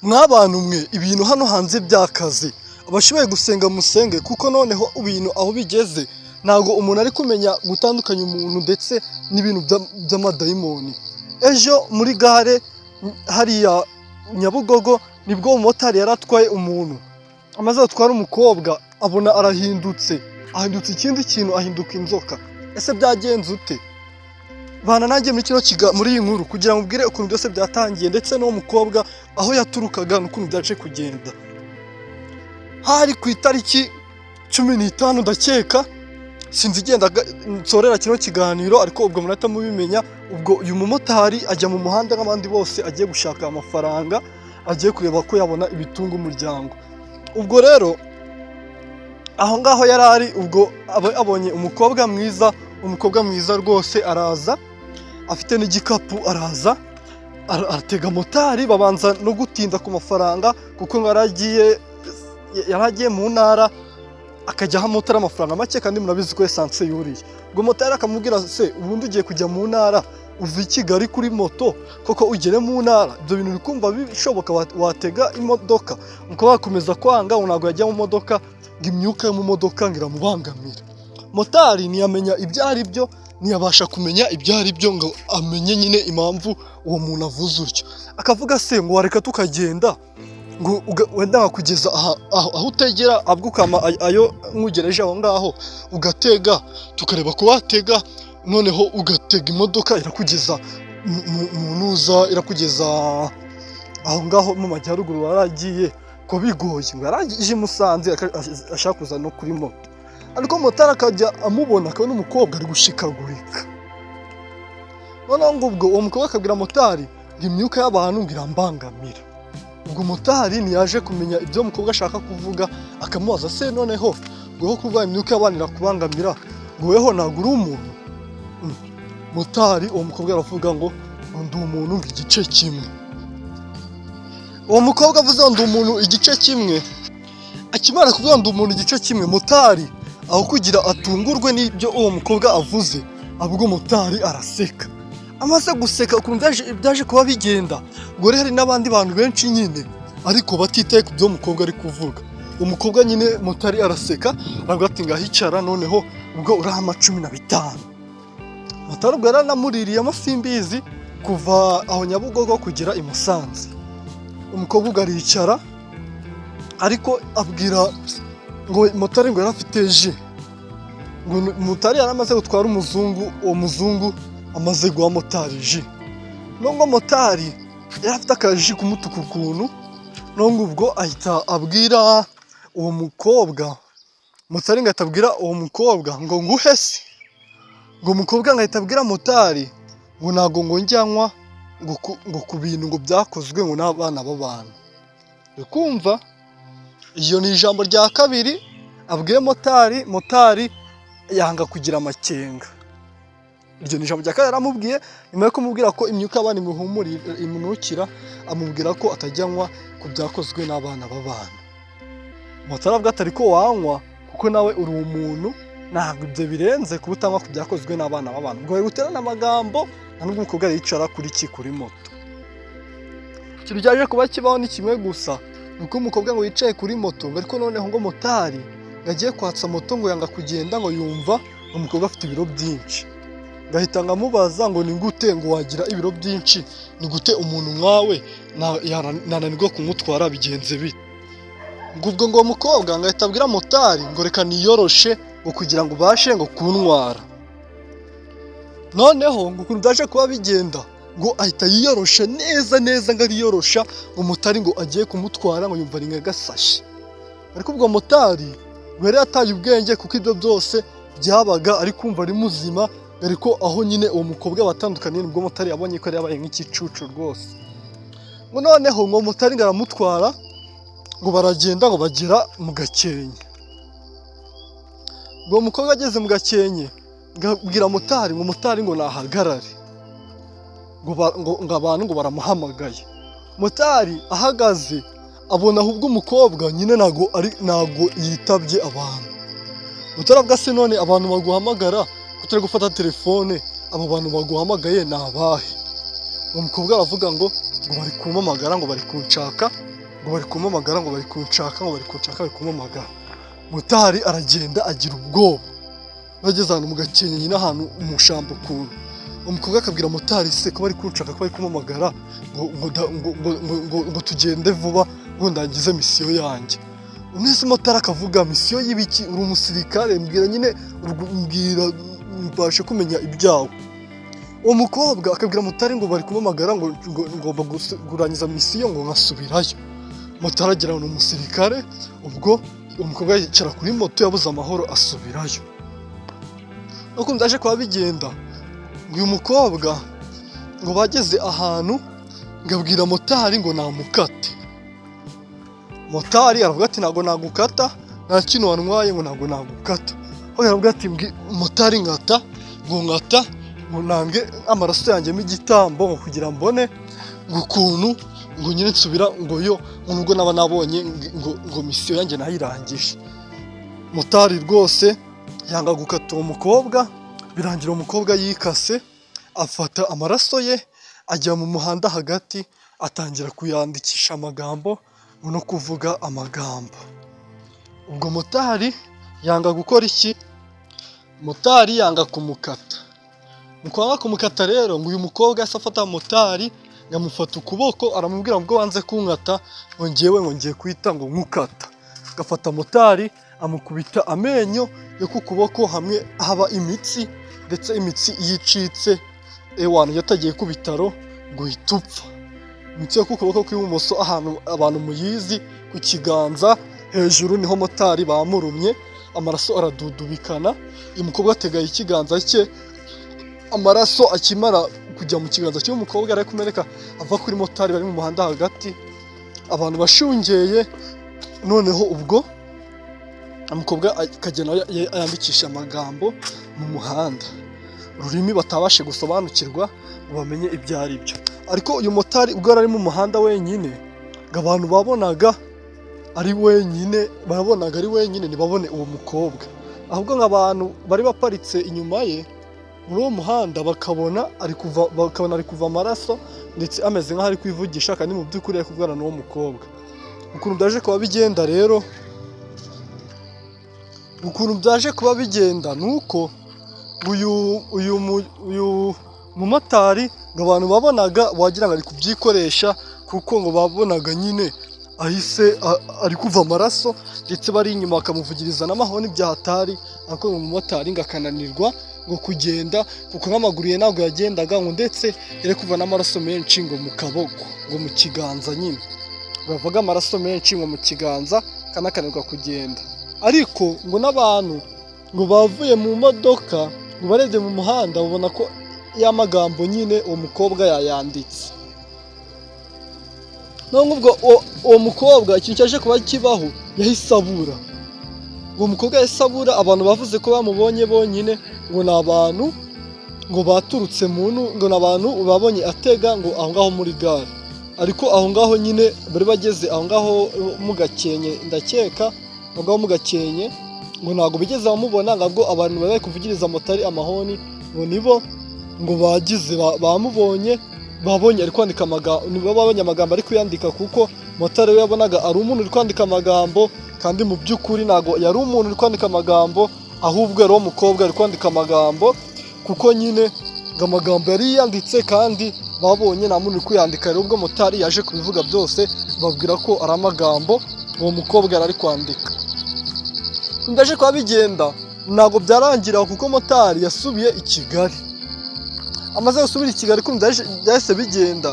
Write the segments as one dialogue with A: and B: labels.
A: Mwabantu mwe, ibintu hano hanze byakaze. Abashoboye gusenga musenge, kuko noneho ibintu aho bigeze ntabwo umuntu ari kumenya gutandukanya umuntu ndetse n'ibintu by'amadayimoni. Ejo muri gare hariya Nyabugogo nibwo umumotari yari atwaye umuntu, amaze gutwara umukobwa abona arahindutse, ahindutse ikindi kintu, ahinduka inzoka. Ese byagenze ute? Bana nanjye muri kino kiga muri iyi nkuru kugira ngo ubwire ukuntu byose byatangiye, ndetse n'uwo mukobwa aho yaturukaga n'ukuntu byaje kugenda. Hari ku itariki 15 ndakeka, sinzi igenda nsorera kino kiganiro, ariko ubwo murahita mubimenya. Ubwo uyu mumotari ajya mu muhanda nk'abandi bose, agiye gushaka amafaranga, agiye kureba ko yabona ibitunga umuryango. Ubwo rero aho ngaho yari ari, ubwo aba abonye umukobwa mwiza, umukobwa mwiza rwose, araza afite n'igikapu, araza aratega motari, babanza no gutinda ku mafaranga kuko ngo yari agiye mu ntara, akajya aha motari amafaranga make, kandi murabizi ko essence yuriye. Ubwo motari akamubwira: "Se ubundi ugiye kujya mu ntara, uva i Kigali kuri moto koko ugere mu ntara, ibyo bintu uri kumva bishoboka? Watega imodoka." Umukobwa akomeza kwanga ngo ntabwo yajya mu modoka, ngo imyuka yo mu modoka ngo iramubangamira. Motari ntiyamenya ibyo ari byo, ntiyabasha kumenya ibyo ari byo ngo amenye nyine impamvu uwo muntu avuze utyo. Akavuga se ngo wareka tukagenda, ngo wenda nkakugeza aho utegera, ahubwo ukama ayo nkugereje aho ngaho ugatega, tukareba ko watega, noneho ugatega imodoka irakugeza mu ntuza, irakugeza aho ngaho mu majyaruguru waragiye, ko bigoye. Ngo yarangije i Musanze ashaka kuza no kuri moto, ariko motari akajya amubona akabona umukobwa ari gushikagurika. Noneho ngo ubwo uwo mukobwa akabwira motari ngo imyuka y'abantu ngo irambangamira. Ubwo motari ntiyaje kumenya ibyo umukobwa ashaka kuvuga, akamubaza: "Se noneho ngo wowe kuvuga imyuka y'abantu irakubangamira, ngo weho ntabwo uri umuntu?" Motari, uwo mukobwa aravuga ngo ndi umuntu ngo igice kimwe. Uwo mukobwa avuze ngo ndi umuntu igice kimwe, akimara kuvuga ngo ndi umuntu igice kimwe, motari aho kugira atungurwe n'ibyo uwo mukobwa avuze, ahubwo motari araseka. Amaze guseka, ukuntu byaje kuba bigenda, ngo rero hari n'abandi bantu benshi nyine ariko batitaye ku byo umukobwa ari kuvuga. Umukobwa nyine, motari araseka, aravuga ati: "Ngaho icara, noneho ubwo urampa 15." Motari ubwo yaranamuririye simbizi, kuva aho Nyabugogo kugera i Musanze. Umukobwa ubwo aricara, ariko abwira ngo motari ngo yari afite jus, ngo motari yari amaze gutwara umuzungu, uwo muzungu amaze guha motari jus, nubwo motari yari afite akajus k'umutuku ukuntu. Nubwo ubwo ahita abwira uwo mukobwa, motari ngo ahita abwira uwo mukobwa ngo nguhe se? Ngo umukobwa ngo ahita abwira motari ngo ntabwo ngo njyanywa ngo ku bintu ngo byakozwe ngo n'abana b'abantu. Uri kumva, iyo ni ijambo rya kabiri abwiye motari. Motari yanga kugira amakenga. Iryo ni ijambo rya kabiri yaramubwiye nyuma yo kumubwira ko imyuka y'abana imunukira, amubwira ko atajya anywa ku byakozwe n'abana b'abantu. Motari avuga ati: "Ariko wanywa kuko nawe uri umuntu, ntabwo ibyo birenze kuba utanywa ku byakozwe n'abana b'abantu." Ngo bari guterana amagambo, nta nubwo umukobwa yicara kuri ki, kuri moto. Ikintu cyaje kuba kibaho ni kimwe gusa, ni uko umukobwa ngo yicaye kuri moto, ngo ariko noneho ngo motari ngo agiye kwatsa moto, ngo yanga kugenda, ngo yumva ngo umukobwa afite ibiro byinshi. Ngahita nkamubaza ngo ni gute ngo wagira ibiro byinshi, ni gute umuntu nkawe nananirwa kumutwara, bigenze bite? Ngo ubwo ngo uwo mukobwa ngo ahita abwira motari ngo reka niyoroshe ngo kugira ngo ubashe ngo kuntwara. Noneho ngo ukuntu byaje kuba bigenda, ngo ahita yiyorosha neza neza, ngo ariyorosha, ngo motari ngo agiye kumutwara, ngo yumva ari nka gasashi. Ariko ubwo motari ngo yari yataye ubwenge, kuko ibyo byose byabaga ari kumva ari muzima. Ariko aho nyine uwo mukobwa batandukaniye, nibwo motari yabonye ko yari yabaye nk'igicucu rwose. Ngo noneho ngo motari ngo aramutwara, ngo baragenda, ngo bagera mu Gakenke. Ngo uwo mukobwa ageze mu Gakenke ngo abwira motari ngo motari ngo nahagarare, ngo abantu ngo baramuhamagaye. Motari ahagaze abona ahubwo umukobwa nyine ntabwo yitabye abantu. Motari avuga: "Se none abantu baguhamagara ko utari gufata telefone, abo bantu baguhamagaye ni abahe?" Uwo mukobwa aravuga ngo bari kumpamagara, ngo bari kunshaka. Ngo bari kumpamagara, ngo bari kunshaka, ngo bari kunshaka, bari kumpamagara. Motari aragenda agira ubwoba. Bageze ahantu mu Gakenke nyine, ahantu mu shamba ukuntu, umukobwa akabwira motari se ko bari kunshaka, ko bari kumpamagara, ngo tugende vuba, ngo ndangize mission yanjye. Unese motari akavuga: "Mission y'ibiki? Uri umusirikare? Mbwira nyine, mbwira mbashe kumenya ibyawe." Uwo mukobwa akabwira motari ngo bari kumuhamagara, ngo ngomba kurangiza mission, ngo nkasubirayo. Motari agira ngo ni umusirikare. Ubwo umukobwa yicara kuri moto, yabuze amahoro, asubirayo. Nuko byaje kuba bigenda, ngo uyu mukobwa ngo bageze ahantu, ngo abwira motari ngo namukate. Motari aravuga ati: "Ntabwo nagukata, nta kintu wantwaye," ngo ntabwo nagukata. Aho aravuga ati: "Motari, nkata," ngo nkata, ngo nange amaraso yanjye mo igitambo, ngo kugira mbone ngo ukuntu ngo nyine nsubira ngo yo, ngo nubwo naba nabonye ngo mission yanjye nayirangije. Motari rwose yanga gukata uwo mukobwa. Birangira umukobwa yikase, afata amaraso ye, ajya mu muhanda hagati, atangira kuyandikisha amagambo, ngo no kuvuga amagambo. Ubwo motari yanga gukora iki? Motari yanga kumukata. Mu kwanga kumukata rero, ngo uyu mukobwa yahise afata motari, ngo amufata ukuboko, aramubwira ngo: "Wanze kunkata, ngo ngewe ngo ngiye kwita ngo nkukata." Agafata motari, amukubita amenyo yo ku kuboko hamwe haba imitsi, ndetse imitsi iyo icitse, ewana, iyo atagiye ku bitaro ngo uhita upfa. Imitsi yo ku kuboko kw'ibumoso, ahantu abantu muyizi, ku kiganza hejuru, niho motari bamurumye, amaraso aradudubikana. Uyu mukobwa ategaye ikiganza cye, amaraso akimara kujya mu kiganza cy'umukobwa ari kumeneka ava kuri motari bari mu muhanda hagati, abantu bashungeye. Noneho ubwo umukobwa akagenda nawe yandikisha amagambo mu muhanda, ururimi batabashe gusobanukirwa ngo bamenye ibyo ari byo. Ariko uyu motari ubwo yari ari mu muhanda wenyine, ngo abantu babonaga ari wenyine, babonaga ari wenyine, ntibabone uwo mukobwa, ahubwo ngo abantu bari baparitse inyuma ye muri uwo muhanda bakabona ari kuva, bakabona ari kuva amaraso, ndetse ameze nk'aho ari kwivugisha, kandi mu by'ukuri ari kuvugana n'uwo mukobwa. Ukuntu byaje kuba bigenda rero, ukuntu byaje kuba bigenda ni uko uyu mumotari, ngo abantu babonaga wagira ngo ari kubyikoresha, kuko ngo babonaga nyine ahise ari kuva amaraso, ndetse bari inyuma bakamuvugiriza n'amahoni bya hatari. Ariko ngo umumotari ngo akananirwa ngo kugenda, kuko nk'amaguru ye ntabwo yagendaga, ngo ndetse yari kuva n'amaraso menshi ngo mu kaboko, ngo mu kiganza nyine bavaga amaraso menshi ngo mu kiganza, kandi akananirwa kugenda. Ariko ngo n'abantu ngo bavuye mu modoka, ngo barebye mu muhanda, babona ko ya magambo nyine uwo mukobwa yayanditse. None ubwo uwo mukobwa, ikintu cyaje kuba kibaho, yahise abura. Uwo mukobwa yahise abura. Abantu bavuze ko bamubonye bonyine ngo ni abantu ngo baturutse mu ngo ni abantu babonye atega ngo aho ngaho muri gare. Ariko aho ngaho nyine bari bageze aho ngaho mu Gakenke, ndakeka aho ngaho mu Gakenke, ngo ntabwo bigeze bamubona. Ngo abantu bari bari kuvugiriza motari amahoni, ngo nibo ngo bagize bamubonye, babonye ari kwandika amagambo, nibo babonye amagambo ari kuyandika, kuko motari we yabonaga ari umuntu uri kwandika amagambo, kandi mu by'ukuri ntabwo yari umuntu uri kwandika amagambo, ahubwo yari uwo mukobwa ari kwandika amagambo, kuko nyine ngo amagambo yari yanditse kandi babonye nta muntu uri kuyandika. Rero ubwo motari yaje kubivuga byose, babwira ko ari amagambo uwo mukobwa yari ari kwandika. Ndaje kuba bigenda, ntabwo byarangira, kuko motari yasubiye i Kigali. Amaze gusubira i Kigali, kumva byahise bigenda,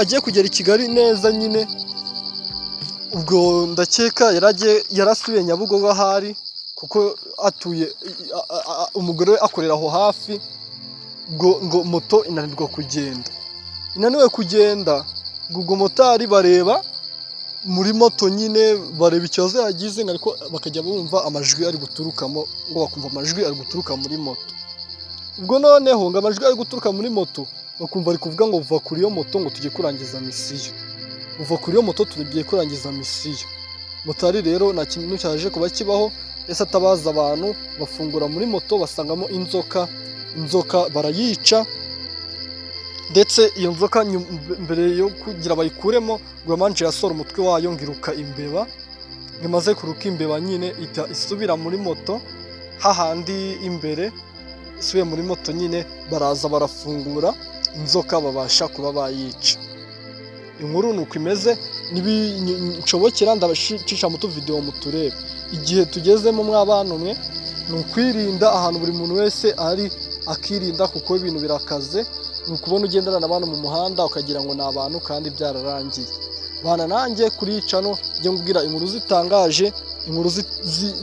A: agiye kugera i Kigali neza nyine, ubwo ndakeka yarasubiye Nyabugogo ahari, kuko atuye, umugore we akorera aho hafi. Ubwo ngo moto inanirwa kugenda, inaniwe kugenda, ngo ubwo motari bareba muri moto nyine, bareba ikibazo yagize, ariko bakajya bumva amajwi ari guturukamo, ngo bakumva amajwi ari guturuka muri moto. Ubwo noneho ngo amajwi ari guturuka muri moto, bakumva ari kuvuga ngo: "Va kuri iyo moto," ngo "tujye kurangiza mission, uva kuri iyo moto, tugiye kurangiza mission." Motari rero nta kintu cyaje kuba kibaho, yahise atabaza abantu, bafungura muri moto, basangamo inzoka. Inzoka barayica. Ndetse iyo nzoka mbere yo kugira bayikuremo, ngo yamanje irasohora umutwe wayo ngo iruka imbeba, ngo imaze kuruka imbeba nyine ihita isubira muri moto hahandi imbere. Isubiye muri moto nyine, baraza barafungura inzoka, babasha kuba bayica. Inkuru ni uko imeze. Nshobokera ndabashicisha mu tuvidewo muturebe. Igihe tugezemo, mw'abantu mwe, ni ukwirinda. Ahantu buri muntu wese ari akirinda, kuko ibintu birakaze. Ni ukubona ugendana n'abantu mu muhanda ukagira ngo ni abantu kandi byararangiye. Bana nanjye kuri iyi channel, njye nkubwira inkuru zitangaje, inkuru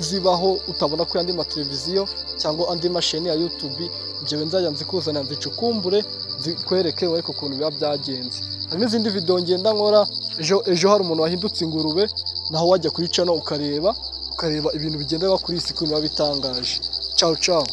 A: zibaho utabona kuri andi mateleviziyo cyangwa andi masheni ya YouTube. Njyewe nzajya nzikuzanira, nzicukumbure, nzikwereke wereke ukuntu biba byagenze. Hari n'izindi video ngenda nkora. Ejo ejo hari umuntu wahindutse ingurube, naho wajya kuri channel ukareba ibintu bigenda biba kuri iyi si, ukuntu biba bitangaje. Ciao ciao.